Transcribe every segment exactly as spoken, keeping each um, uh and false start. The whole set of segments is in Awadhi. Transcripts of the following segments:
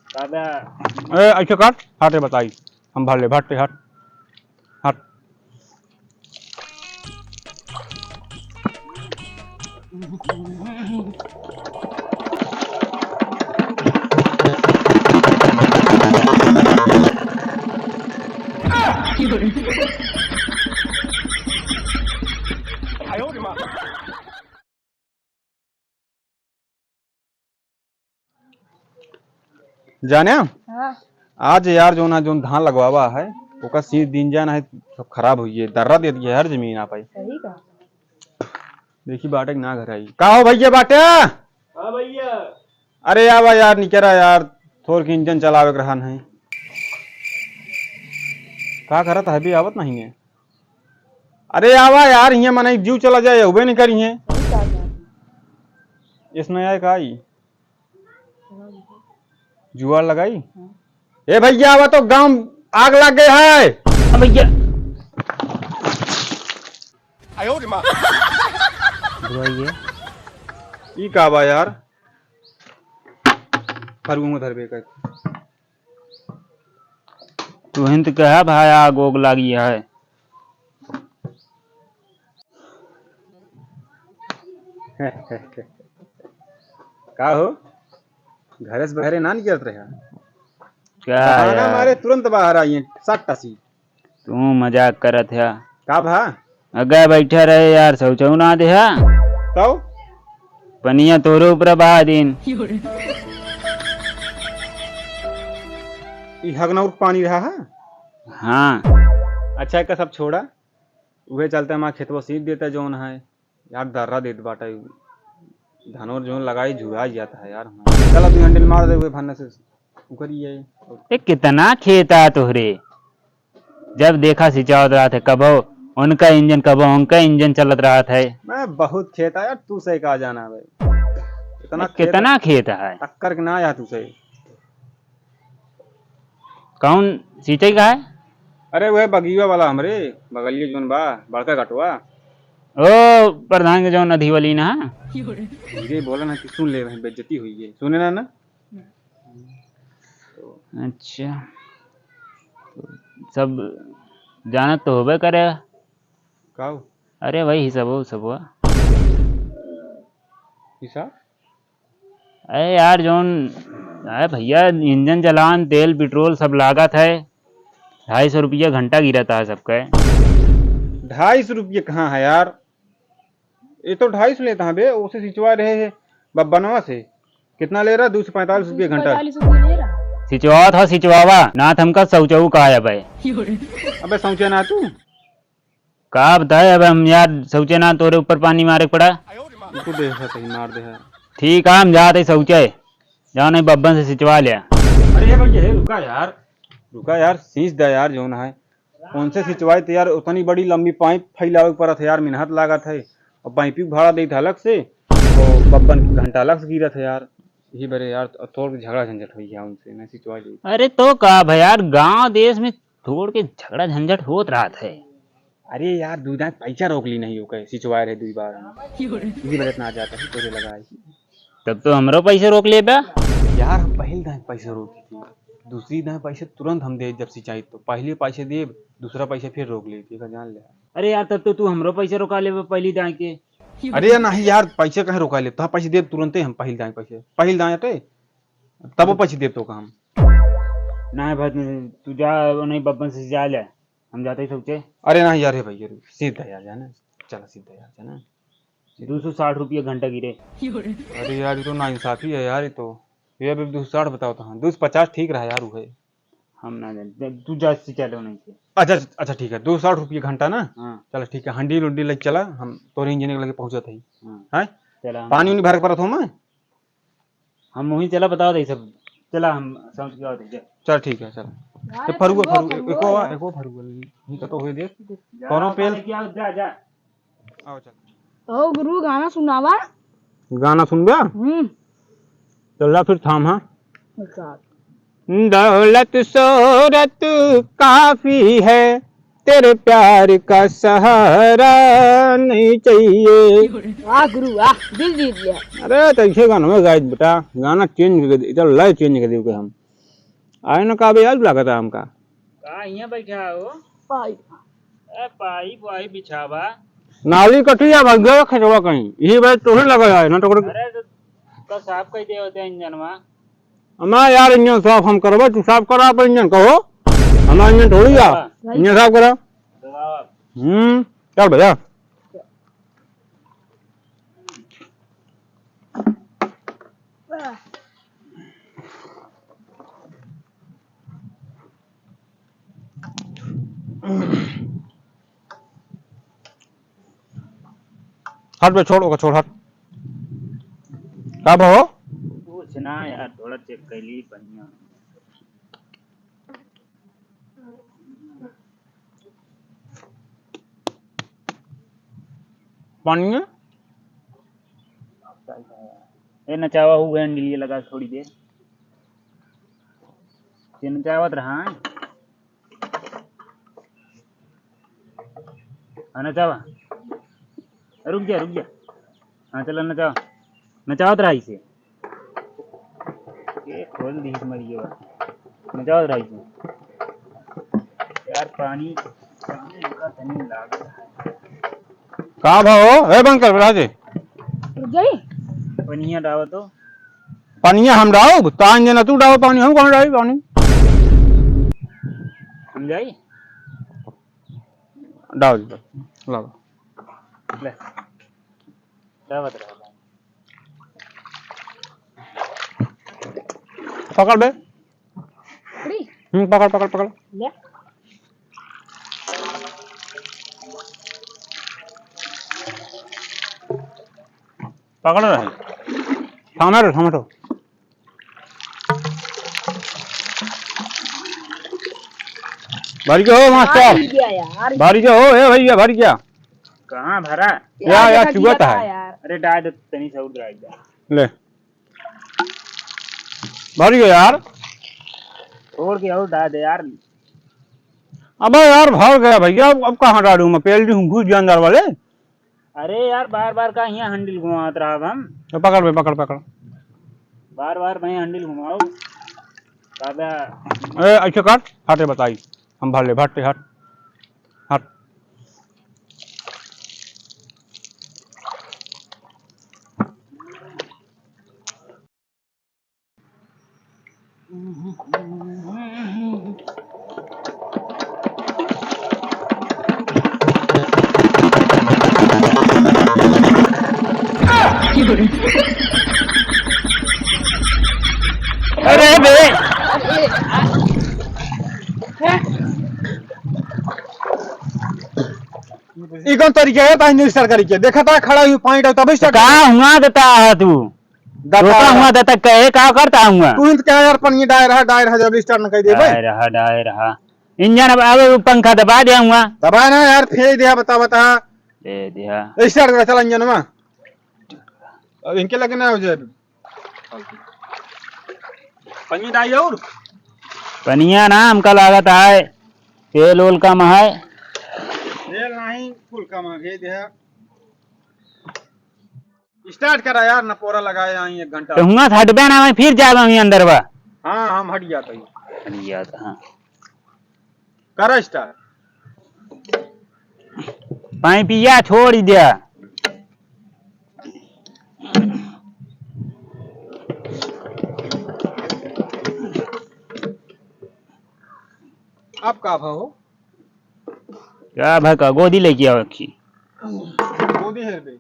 दादा। ए, ऐसे कर, हटे बताई। हम भर ले, हट, हट। हट। जाने? हाँ। आज यार जौन, आज जौन धान लगवावा है, ओकर सींच दिन जाना है, सब खराब हुई है, दर्रा दे दिया हर जमीन आप आई। सही का? देखी बाटे कि ना घर आई। का हो भैया बाटे? हाँ भैया। अरे आवा यार, निकरा यार, थोर के इंजन चलावे के रहन है। का करत है बे, आवत नहीं है? अरे आवा यार, हियाँ मनई जीव चला जाए, उबे नहीं करी है। सही का? इसने आए का आई? जुआर लगाई? हाँ। ए भैया, आवा तो गांव आग लग गए है। अब भैया। आयो रे माँ। बुआइए। ई का बा यार? फरुआ धरबे कर। तुहिन तो कहा भाई आग ओग लागी है। का हो? घरे से बहरे ना निकलत रहे? का बहाना यार? मारे तुरंत बाहर आई हैं, सट्टा सी। तू मजाक करत है। का भा? अगे बैठे रहे यार, शौचऊ ना देहा। तौ? पनिया तोरे ऊपर बहा दिन। ई हगनौर पानी रहा है? हाँ। अच्छा, एका सब छोड़ा। उहे चलते हमार खेतवा सींच देता जौन है। यार, दर्रा देत बाटे। धनोर जौन लगाई, झुराई जाता है यार हमार। चला, दू हैंडल मार दे उहे भन्ने से। उकरी है। ए, कितना खेत आ तोहरे? जब देखा सिंचावत रहत है, कबो उनका इंजन, कबो उनका इंजन चलत रहत है। मैं बहुत खेत आया, तू से का जाना भाई। इतना ए, खेत कितना खेत है? टक्कर के ना आया तू से। कौन सिंचाई का है? अरे वह बगिया वाला हमरे बगलिए जोन बा, बड़का कटवा। ओ, प्रधान के जौन अधिवली ना। धीरे बोला ना कि सुन ले, वहीं बेइज्जती हुई है। सुने ना, ना? अच्छा, तो सब जानत तो होबे करे। का हो? अरे भाई, हिसाबो, हिसाबो। हिसाब? अरे यार, जौन, अरे भैया, इंजन चलान, तेल, पेट्रोल सब लागत है, ढाई सौ रुपया घंटा गिरत है सबके। ढाई सौ रुपया कहाँ है यार? ये तो ढाई सौ लेता है बे, उसे सिंचवा रहे हैं बब्बनवा से। कितना ले रहा? दो सौ पैंतालीस रुपये घंटा। दो सौ पैंतालीस रुपये ले रहा। सिंचवा था, सिंचवावा ना, तो हमका शौचऊ कहा है भाई। अबे शौचे ना तू। का बताए, अब हम यार शौचे ना, तोरे ऊपर पानी मारे के पड़ा। तू दे है, कहीं मार दे है। ठीक है, हम जाते शौचे, जाओ नहीं बब्बन से सिंचवा लिया। अरे ये भैया, हे रुका यार, रुका यार, सींच दा यार, जौन है। उनसे सिंचवाई तो यार उतनी बड़ी लंबी पाइप फैलावे के पड़त है यार, मिन्हत लागत है। और पाइपी के भाड़ा देत अलग से, और बब्बन के घंटा अलग से गिरत है यार। यही बरे यार, और तोर के झगड़ा झंझट हुई है उनसे, नहीं सिंचवाई देत। अरे तो का भाई यार, गांव देश में तोर के झगड़ा झंझट होत रहत है। अरे यार, दुई दांत पैसा रोक ली नहीं ओके, सिंचवाए रहे दुई बार। यही बरे इतना आ जाता है, तोरे लगा है। तब तो हमरो पैसे रोक लेबे। यार, हम पहिल दाएं पैसे रोकी थी, दूसरी दाएं पैसे तुरंत हम दे, जब सिंचाई तो पहले पैसे देब, दूसरा पैसे फिर रोक लेब, एका जान ले। अरे यार, तब तो तू हमरो पैसे रोका लेबे पहली दाएं के। अरे यार, नहीं यार, पैसे कहे रोका लेब, तो पैसे देब तुरंते हम, पहिल दाएं पैसे, पहिल दाएं अटे, तब वो पैसे देब तो का हम। नहीं भाई, तू जा, नहीं बब्बन से जा ले, हम जाते ही शौचे। अरे नहीं यार, हे भैया, सीधा यार जाना, चला सीधा यार जाना। दो सौ साठ रुपया घंटा गिरे। अरे यार, ये तो नाइंसाफी है यार, ये तो। ये अभी दो सौ साठ बताओ तो, हाँ, दो सौ पचास ठीक रहा यार, वो है। हम ना जाने, तू जा से चलो नहीं से। अच्छा, अच्छा, ठीक है, दो सौ साठ रुपया घंटा ना? हाँ। चलो ठीक है, हंडी उंडी लेके चला, हम तोरे इंजन के लगे पहुँचत है। हाँ। हैं? चला, हम पानी उनी भर के परत हो मैं? हम वहीं चला, बता दे सब। चला, हम समझ के आवत है, जा। चल, ठीक है, चल। यार, ये फरुआ, फरुआ, फरुआ, फरुआ एको, यार। एको फरुआ, इनका तो होई देख। जा, कोनो पेल। जा, जा। आओ, चल। ओ गुरु, गाना सुनावा। गाना सुनबा? हम्म। चल, जा फिर थाम, हाँ। अच्छा। दौलत शोहरत काफी है, तेरे प्यार का सहारा नहीं चाहिए। वाह गुरु, वाह, दिल जीत लिया। अरे, तो ऐसे गाना में गाइत बेटा, गाना change कर दे, इधर लय change कर दे हम। आए न का बे, आज लागत है हमका। का हियाँ बैठा हो? पाइप। ए, पाइप वाइप बिछावा। नाली कटिया भाग गया खेतवा कहीं। यही बात तोहे लगा है, ना तो अरे, तो, तो साफ कर दे होते इंजनवा। हमारा यार इंजन साफ हम करबे, तू साफ करा अपन इंजन कहो। हमारा इंजन थोड़ी आ। हाँ। इंजन साफ करा। दबावा। हम्म, चल भैया। हट बे, छोड़, ओका छोड़, हट। का भा हो? कुछ ना यार, थोड़ा चेक कर ली, बढ़िया। पानी है? ए, नचावा हु हैंडल ये लगा थोड़ी देर। ये नचावत रहा है। हाँ, नचावा। रुक जा, रुक जा। हाँ, चला नचावा। नचावत रहा इसे। ये खोल दी मर गया। नचावत रहा इसे। यार, पानी, पानी का तनी लागत है। का भा हो? ए, बंद कर, राजे। रुक जाई। पनिया डावा तो। पनिया हम डाउब? तान जे ना तू डावा पानी, हम कहाँ डाई पानी? हम जाई? डाल दे, लाओ। ले। क्या बात रहा? पकड़ बे। पकड़ी? हम्म, पकड़, पकड़, पकड़। ले। पकड़ रहे। थामे रहो, थामे रहो। भर गया हो मास्टर। भर गया यार। भर गया हो, ए भैया, भर गया। कहाँ भरा? या, या, देखा, चुआ था। यार। अरे, डाल दे, तनी से और डाल दे। ले। भर गया यार। छोड़ के और डाल दे यार। अबे यार, भर गया भैया, अब, अब कहाँ डालूँ मैं? पेल दी हूँ, घुस गया अंदर वाले। अरे यार, बार बार का हियाँ हैंडल घुमावत रहब हम? तो पकड़ बे, पकड़, पकड़। बार बार मैं हैंडल घुमाओ। दादा। ए, ऐसे कर, हटे बताई। हम भर ले, हट, हट। हट। अरे बे। ई कौन तरीका है, ताई नहीं start करी के? देखा था, खड़ा हुई point है, तब start का हुआ देता है तू? दबा रोका रहा। हुआ था, तक कहे का करता हुआ? तू तो क्या यार, पनिया डाय रहा, डाय रहा, जब start न कर दे भाई। डाय रहा, डाय रहा। इंजन अब आवे, वो पंखा दबा दे हुआ। दबा ना यार, फेंक दिया, बता, बता। दे दिया। Start कर, चला इंजन में। अब इनके लगे ना हो जाए। पनिया डाई और? पनिया ना, हमका लागत है, तेल ओल कम है। तेल नहीं, full कम है, भेज दिया। Start करा यार, नपोरा लगाए आई एक घंटा। तो हुआ से हटबे ना, मैं फिर जाबे वहीं अंदर बा। हाँ, हम हट जाते हैं। हट जाता, हाँ। करा start। पाइपिया छोड़ दिया। अब का भा हो? का भा का? गोदी लेके आओ अक्खी। गोदी है बे।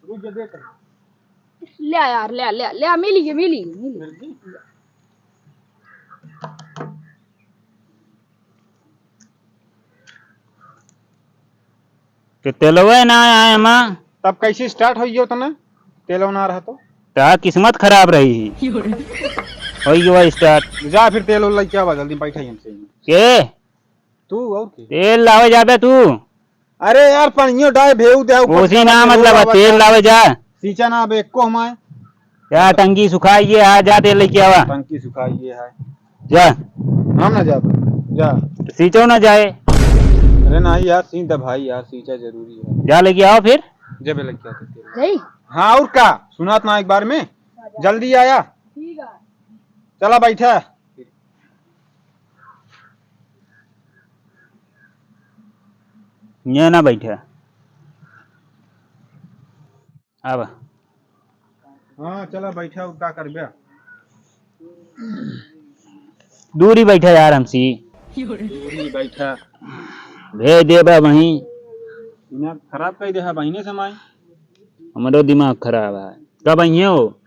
रुक जा, देख। ले आ यार, ले आ, ले आ, ले आ, मिली गे, मिली गे, मिली गे। तो तेलवे ना आए माँ। तब कैसे start होइयो तो ना? तेलवा ना रहा तो? ता किस्मत खराब रही ही। होई गवा start। जा फिर तेल उल लेके आवा, जल्दी बैठा ही हमसे। के? तू और के? तेल लावे जाबे तू। अरे यार, पनियो डाय भेऊ दे, ऊपर कोसी से ना तेल मतलब, लावा तेल जा। लावे जा। सींचा ना बे, एको हमारे। या टंकी सुखाइए, आ जा तेल लेके आवा। टंकी सुखाइए है। जा। हम ना जाब, जा। सींचो ना जाए। अरे नहीं यार, सींच दे भाई यार, सींचा जरूरी है। जा लेके आओ फिर। जबे लेके आओ तेल। नहीं। हाँ, और का? सुनात ना एक बार में। जल्दी आया। ठीक है। चला बैठा। ये ना बैठा। अब। हाँ, चला बैठा, अब का करबे? दूरी बैठा यार हमसी। दूरी बैठा। भेज देबा वहीं। दिमाग खराब कर दे है बहिने से माई। हमरो दिमाग खराब है। कब अइहे हो?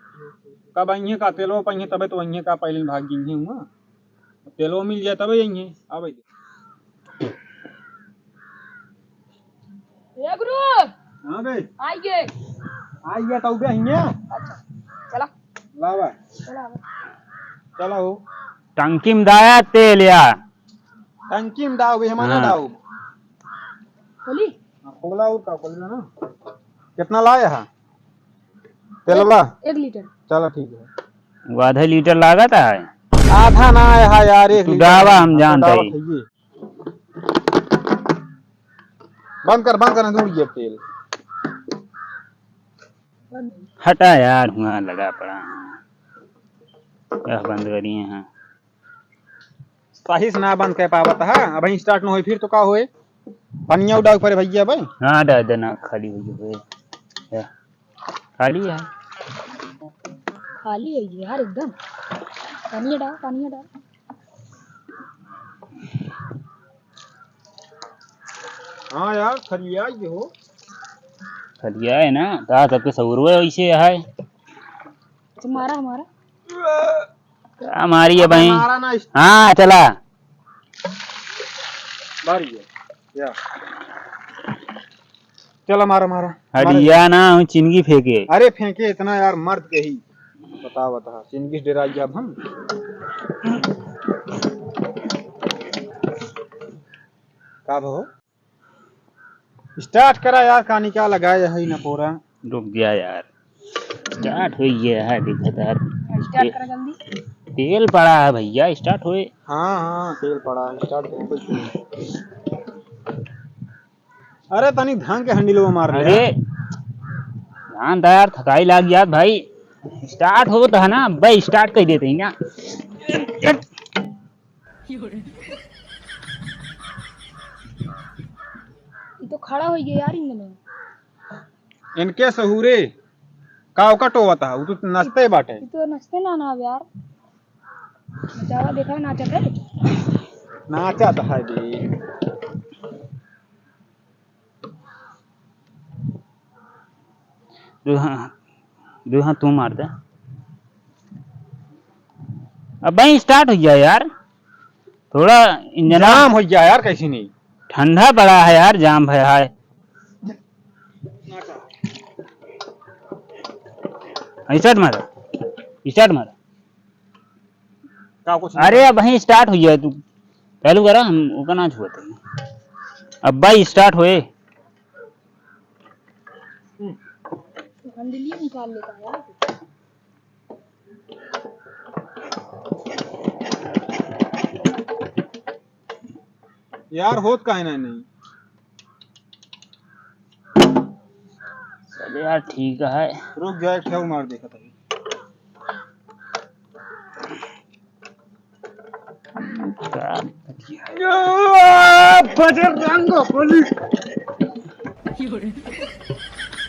कब अइहे का? तेलो पहिए तबे तो अइहे का, पहले भाग गिन हुआ। तेलो मिल जाए तबे अइहे। आवे दे। ए गुरु। हाँ बे। आइए। आइए तो बे हिंगे। अच्छा, चला। लावा। चला। चला हो। टंकी में दाया तेल या। टंकी में दाओ बे, हमारा हाँ। दाओ। खोली? हाँ, खोला और का खोलना ना। कितना लाया है? तेलवा? एक लीटर। चला ठीक है। वो आधा लीटर लागत है। आधा ना आया है यार, एक तू लीटर। दावा हम हाँ, जानते दावा ही। खाइए। बंद कर, बंद कर, दूर ये तेल। हटा यार, हुआ लगा पड़ा है। यह बंद करिए हैं। सही से ना बंद कर पावत है, अब start न होई, फिर तो का होए? पनिया उड़ाओ पर भैया भाई। हाँ, दे देना, खाली हो गई। या, खाली है। खाली है ये यार एकदम। पानी डाल, पानी डाल। हाँ यार, खलिया ये हो। खलिया है ना, ता सबके सौरवे वैसे है। तुम्हारा, हमारा। का मारी है अब भाई? मारा ना इस- हाँ, चला। मारिए। या। चला, मारा, मारा। मारा। हरिया ना, हम चिनगी फेंके। अरे, फेंके इतना यार, मर्द के ही। बता, बता, चिनगी से डेराई अब हम। का भो? Start करा यार, कानी का लगाए है ना पूरा। रुक गया यार, start हो गया है, देखा था। Start करा जल्दी। तेल पड़ा है भैया, start होए। हाँ, हाँ, तेल पड़ा है, start कर। अरे, तनी धान के handle वो मार ले। अरे, धान था यार, थकाई लाग गया भाई। Start होता है ना भाई, start कर देते हैं ना। ये तो खड़ा हो गया यार, इन दोनों। इनके सहूरे का ओका टोवत है, वो तो नचते बाटे। ये तो नचते ना ना यार। नचावा देखा, नाचत है। नाचत है जी। दू हाथ, दू हाथ तू मार दे। अब भाई start हो गया यार, थोड़ा इंजन जाम हो गया यार, कैसे नहीं? ठंडा पड़ा है यार, जाम भया है। Start मारा, start मारा। का कुछ अरे नहीं? अब वहीं start हुई है, तू चालू करा, हम ओका ना छुअते हैं। अब भाई start होए। हम्म। handle ही निकाल लेता है यार। यार, होत काहे ना नहीं? चल यार, ठीक है। रुक जा, एक ठेऊ मार देखत है। का बजरंग बली।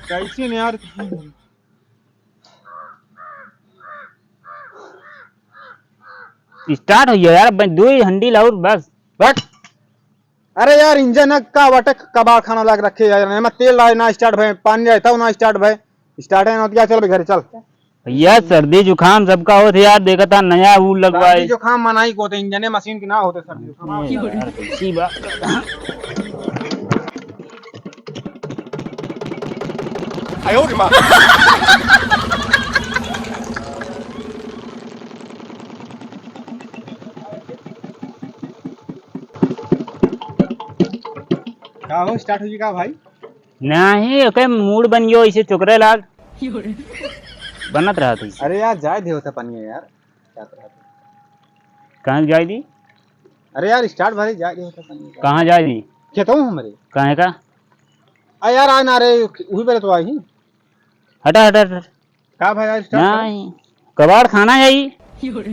कैसे नहीं यार? Start हो गया यार, बस दो ही handle और बस। बट अरे यार, इंजन का वटे कबाड़ खाना लाग रखे यार, एमा तेल लाए ना start भए, पानी लाए तब ना start भए, start है ना, तो क्या, चल बे घरे चल। भैया, सर्दी जुकाम सबका होत है यार, देखा था नया वो लगवाए। सर्दी जुकाम मनाई को होते, इंजने मशीन के ना होते सर्दी जुकाम। ए यार, कैसी बात कर रहा है? आयो रे माँ। का हो, start हुई का भाई? नहीं, ओके mood बन गयो, इसे चुकरे लाग। बनत रहा था इसे। अरे यार, जाए दे होता पानी है यार। क्या करत है? कहाँ जाए दी? अरे यार, start भरे जाए दे होता पानी है। कहाँ जाए दी? खेतों में हमरे। कहाँ का? आ यार, आ ना रे, वही बेरे तो आई। हटा, हटा, हटा। का भाई, आज start करो। नहीं, कबाड़ खाना है ही।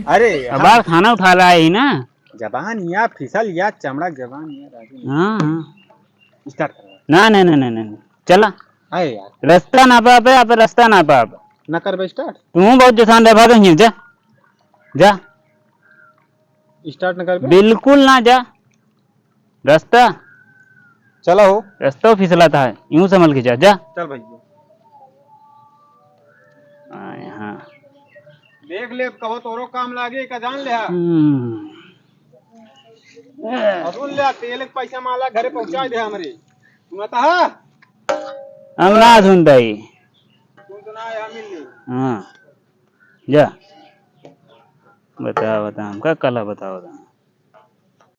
अरे, कबाड़ खाना उठा लाए ही ना। जबान या फिसल या चमड़ा जबान या राजू। हाँ, हाँ। Start करो। ना, ना, ना, ना, ना, चला। अरे यार। रस्ता ना पाबे, आप रस्ता ना पाबे। ना करबे start? तू बहुत जसान रहा भाग हियाँ, जा। जा। Start ना करबे? बिल्कुल ना, जा। रस्ता? चला हो। रस्ता फिसला था, यूं संभल के जा, जा। चल भाई। आए, हाँ। देख ले, कहो तोरो काम लागे का जान ले, हाँ। हम्म। अब सुन ले, तेल के पैसा माला घरे पहुंचा दे हमरे। सुनता है? हम ना सुनता ही। सुन तो ना, यहाँ मिल ले। हाँ। जा। बता, बता, हमका कला बताओ, बता।